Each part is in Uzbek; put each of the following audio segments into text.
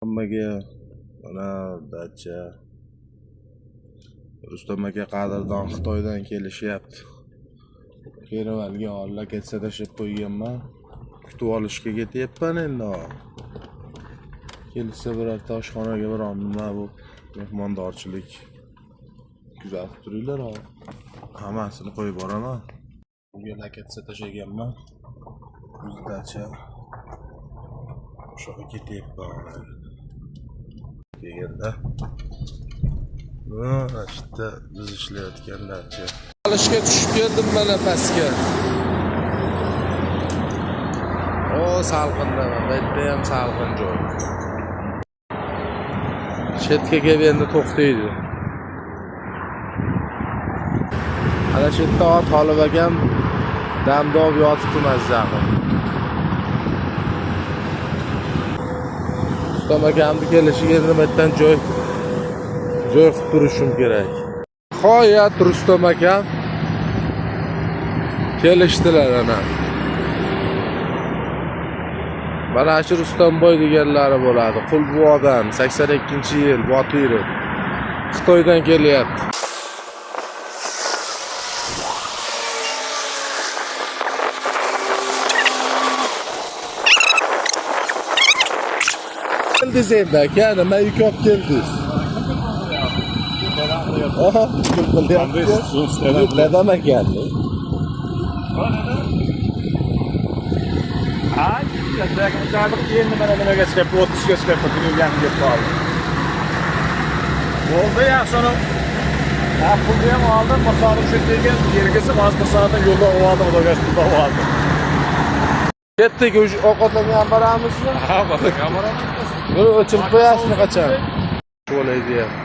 Hammaga mana dacha. Rustam aka qadrdon Xitoydan kelishyapti. Keravalga lokatsiya tashlab qo'yganman. Kutib olishga ketyapman endi. Kelsa birorta oshxonaga biron nima bu mehmondorchilik kuzatib turinglar. Hammasini qo'yib boraman. Bunga lokatsiya tashlaganman. Dacha. O'sha ketyapman. Kelganda mana shu yerda biz ishlayotgan dacha. Olishga tushib keldim mana pastga. O salqinda, bu yerda ham salqin joy. Chetga kelib endi to'xtaydi. Ana shu yerda Tolib akam damda olib yotibdi mazza qilib. Rustam akamni kelishiga endi bu yerdan joy qilib turishim kerak. Nihoyat Rustam akam kelishdilar ana. Mana shu Rustamboy deganlari bo'ladi. Qulbuvodan 82-yil Botirov. Xitoydan kelyapti. Keldingiz endi aka, nima yuk olib keldingiz? Aha, kim qilyapti? Dadam ekan. Endi mana nimaga chiqyapti, 30 ga chiqyapti, dunyoga kelib qoldi. Bo'ldi, yaxshi uni. Ha, pulni ham oldim, bir soat shu degan yergisi hozir bir soatdan yo'lda oldim, xudoga shukur oldim. Ketdik, o'sha ovqatlarga ham boramizmi? Ha, boramiz. Buni o'chirib qo'yasizmi qachon? Bo'lay deyapti.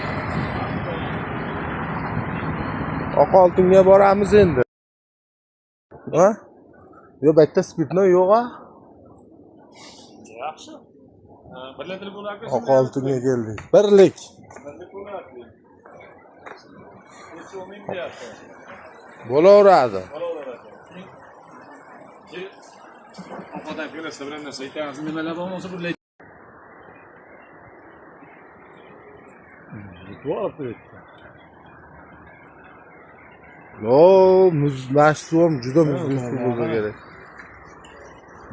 Oq oltinga boramiz endi. Ha? Yo'q, bu yerda spirtnoy yo'q-a? Yaxshi. Bir litr bo'lardi. Oq oltinga keldik. Birlik. Birlik bo'lardi. Necha ming deyapti. Bo'laveradi. Bo'laveradi. Ovqatdan kelsa bilan narsa aytamiz, nimalar bo'lmasa bir Yo, muz, mana shu suv ham juda muzli suv bo'lsa kerak.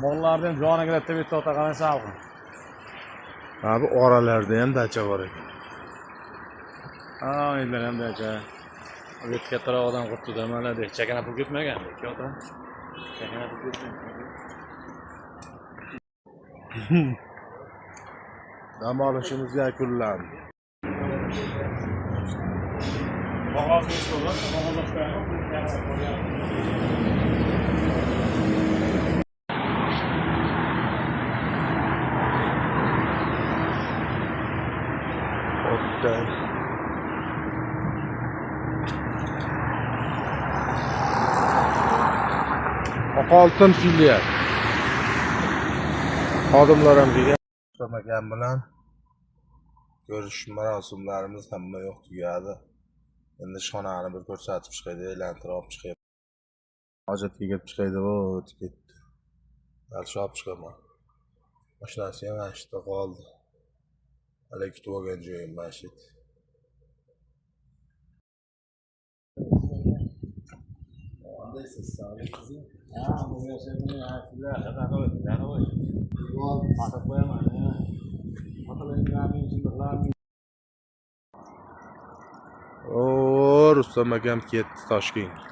Mollarni ham joni kiradi bitta ota qarang salqin. Mana bu oralarda ham dacha bor ekan. Ha, yerlar ham dacha. U yerda kattaroq odam quribdi-da, mana deb chakana pul ketmagan, ikki ota. Chakana pul ketmagan. Dam olishimiz yakunlandi. Qog'oz bo'lsa, qog'oz olib qo'yaman. Otdan. Oq oltin filial. Xodimlar ham kelgan. Rustam akam bilan ko'rish marosimlarimiz hamma yo'q tugadi. Endi ishxonani bir ko'rsatib chiqaydi, aylantirib olib chiqay. Hojatga kelib chiqaydi, o'tib ketdi. Dalshi olib chiqaman. Mashinasi ham mana shu yerda qoldi. Hali kutib olgan joyim mana shu yerda. O, Rustam akam ketdi Toshkentga.